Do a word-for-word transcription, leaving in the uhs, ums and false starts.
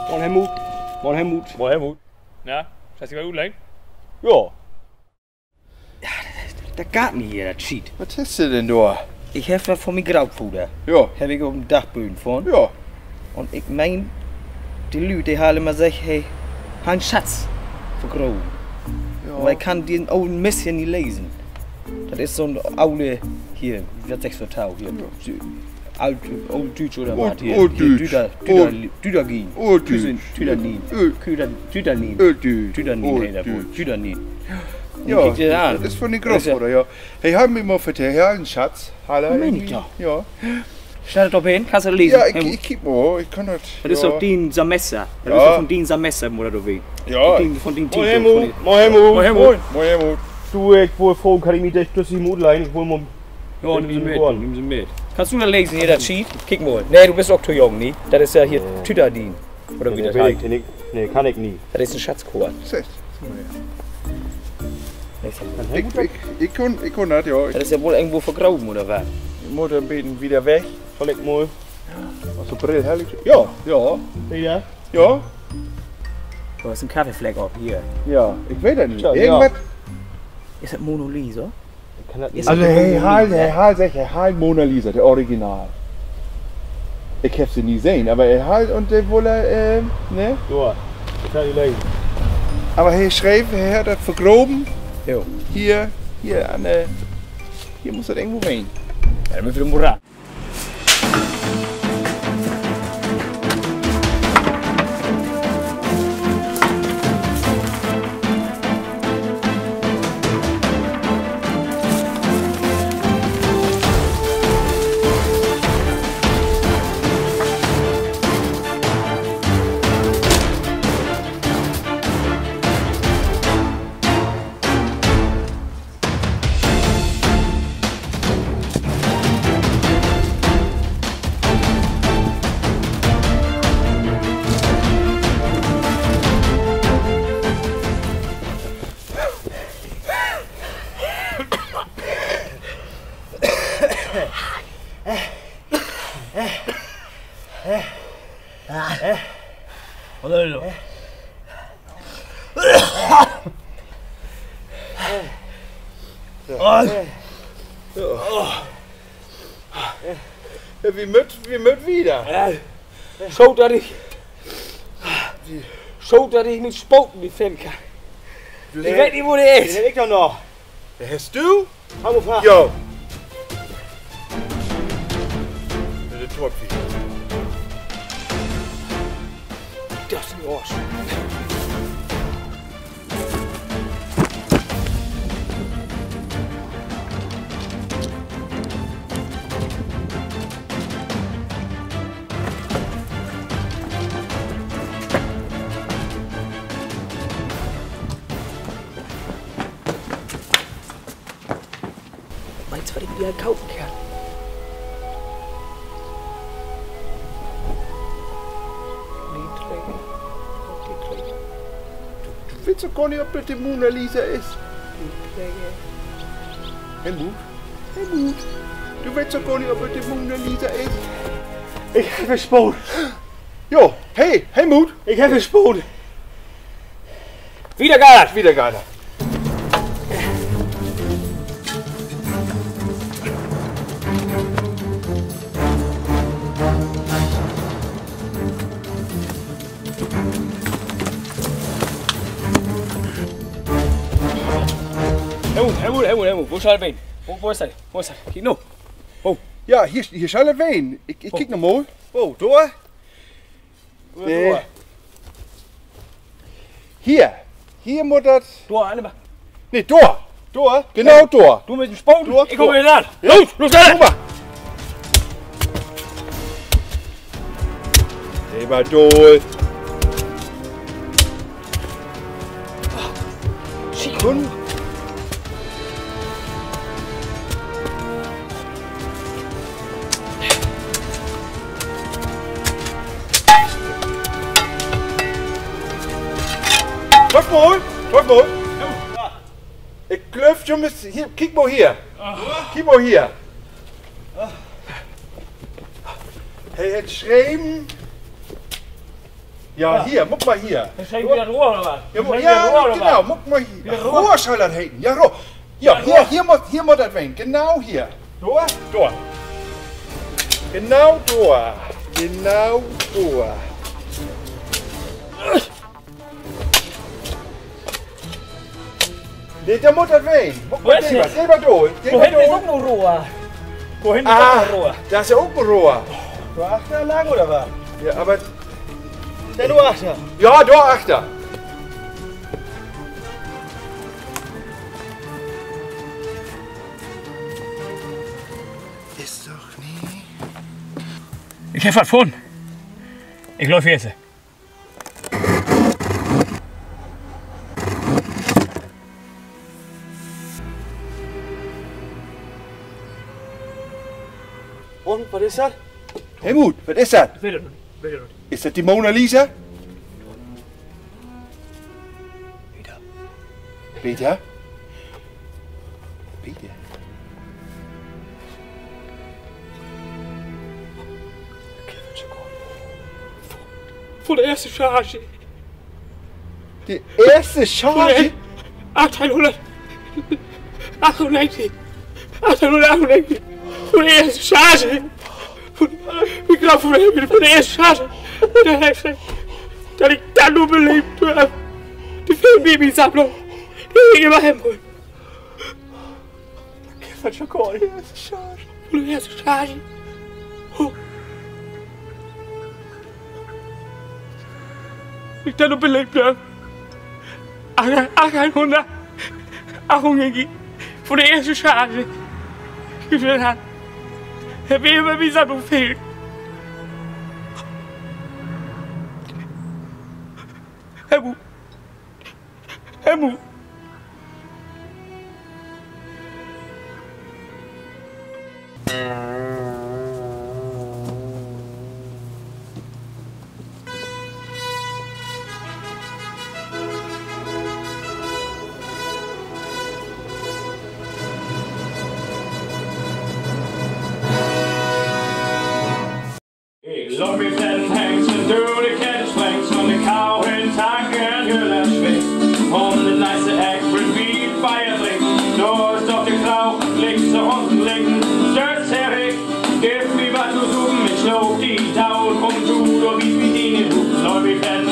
Moin, Helmut. Moin, Helmut. Moin, Helmut. Na, hest di wat utleggt? Ja. Ja, dat, dat geiht nich hier, dat Schiet. Wat hest du denn dor? Ik heff dat von mien Grootvader. Ja. Heff ik op 'n Dachböhn funnen. Ja. Un ik meen, de Lüüd, de harr immer seggt, he harr en Schatz vergraven. Ja. Aver ik kann den olen Mist hier nich lesen. Dat is so'n ole, hier, wat seggst du, Tau hier? Ja. Ooltdüütsch oder wat hier? Ooltdüütsch. Hier, Düda-, Düda-, Ooltdüütsch. Düdagin. Ooltdüütsch. Tüsen-, Tüdanin. Öl-, Tüda-, Tüdanin. Ooltdüütsch. Tüdanin heet dat woll. Ooltüütsch. Tüdanin. Ja, kiek di dat an. Dat is von de Grootvader, ja. He harr mi mal vertellt, he harr en Schatz, harr he. Meen ik doch. Ja. Steiht dat dor op hen? Kannst du dat lesen? Ja, ik, ik kiek mal, ik kann dat, dat is doch dien Semester. Dat is doch von dien Semester, mutt dat doch ween. Ja. Von dien, von dien Tiet. Moin, Helmut. Moin, Helmut. Moin, Helmut. Moin. Moin, Helmut. Du, ik wull fragen, kann ik mi de Tüsse mal utlehnen? Ik wull mal Ja, nimm se mit, nimm se mit. Kannst du dat lesen hier, dat Schiet? Kiek mal. Nee, du büst ok to jung, ne? Dat is ja hier Tüdadin. Oder wie dat heet. Nee, kann ik, nee, kann ik nich. Dat is en Schatzkoort. Is echt? Ik, ik, ik kunn, ik kunn dat, ja. Dat is ja woll irgendwo vergraven, oder wat? Ik mutt en beten wieder weg. Schall ik mal. As de Brill heff ik. Ja, ja. Wieder? Ja. Dor is en Kaffeefleck op, hier. Ja, ik weet dat nich. Tja, ja. Irgendwat. Is dat Mona Lisa? Also, he harr, he harr seggt, he harr Mona Lisa, de Original. Ik heff se nie sehn, aver he harr un de wull he, äh, ne? Ja, ik kann nich lesen. Aver he schreev, he hett dat vergraven. Jo. Hier, hier an de, hier muss dat irgendwo ween. Ja, denn mööt wi dor mal ran. Ja, wi mööt, wi mööt wieder. Schaad, dat ik, schaad, dat ik mien Spaten nich finnen kann. Ik weet nich, wo de is. Den heff ik doch noch. Den hest du? Hau mal fast. Jo. Mit de Tortwieg. Dat is en Arsch. Meenst, wat ik di al kopen kann? Neetregger. Neetregger. Du, du weetst doch gor nich, of dat de Mona Lisa is. Neetregger. Helmut? Helmut? Du weetst doch gor nich, of dat de Mona Lisa is. Ik heff en Spoon. Jo, hey, Helmut! Ik heff en Spoon. Wieder geiht dat! Wieder geiht dat! Helmut, Helmut, Helmut, Helmut, wo schall dat ween? Wo, wo is dat? Wo is dat? Kiek nu. Wo? Ja, hier, hier schall dat ween. Ik, ik kiek noch mal. Wo? Dor? Nee. Hier. Hier mutt dat. Dor, an de Wa-, nee, dor. Dor. Genau dor. Du mit den Spaten? Dor, ik kumm dor. Los, los, los. Guck mal. Immer durch. Sekunde. Treff mal, treff mal. Ik glööv, Junge, hier, kiek mal hier. Kiek mal hier. He hett schreven, Ja, hier, maak mal hier. Dor. Ja, genau, maak mal hier. Ach, Rohr schall dat heten. Ja, Rohr. Ja, hier, hier mutt, hier mutt dat ween. Genau hier. Dor? Dor. Genau dor. Genau dor. Nee, dor mutt dat ween. Wo is dat? Geh mal dor. Geh mal dor. Dor hinten is ok en Rohr. Dor hinten is ok en Rohr. Dor is ja ok en Rohr. Dor achter lang, oder wat? Ja, aver dor achter. Ja, dor achter. Is doch nich. Ik heff wat funnen. Ik glööv, hier is he. Un, wat is dat? Helmut, wat is dat? Weet ik noch nich. Is dat de Mona Lisa? Peter? Peter? Vun de eerste Charge. De eerste Charge? Achttienhunnertachtundnegentig. Achttienhunnertachtundnegentig. Vun de eerste Charge. Ik glööv, vun de, vun de eerste Charge. Dor heff ik, dat ik dat nu beleevt heff. De Filmbaby-Sammlung, de ik immer hebben wull. Vun de eerste Charge. Vun de eerste Charge. Ik dat nu beleevt heff. Achttienhunnert, achttienhunnert, vun de eerste Charge. Ik will dat. Heff immer wieder so veel. Helmut. Helmut. Ik loop mit den Hengst dör de Kettensprengs un de Kau in Tank en Güller swingt. Un de nächste Eck bringt mi Bier drinken. Dor is doch de Kau, liegt se unten liggen, stört se weg. Geev mi wat to supen, ik sloog di doot, un du, dor wiet mi dien Hupen. Loop ik den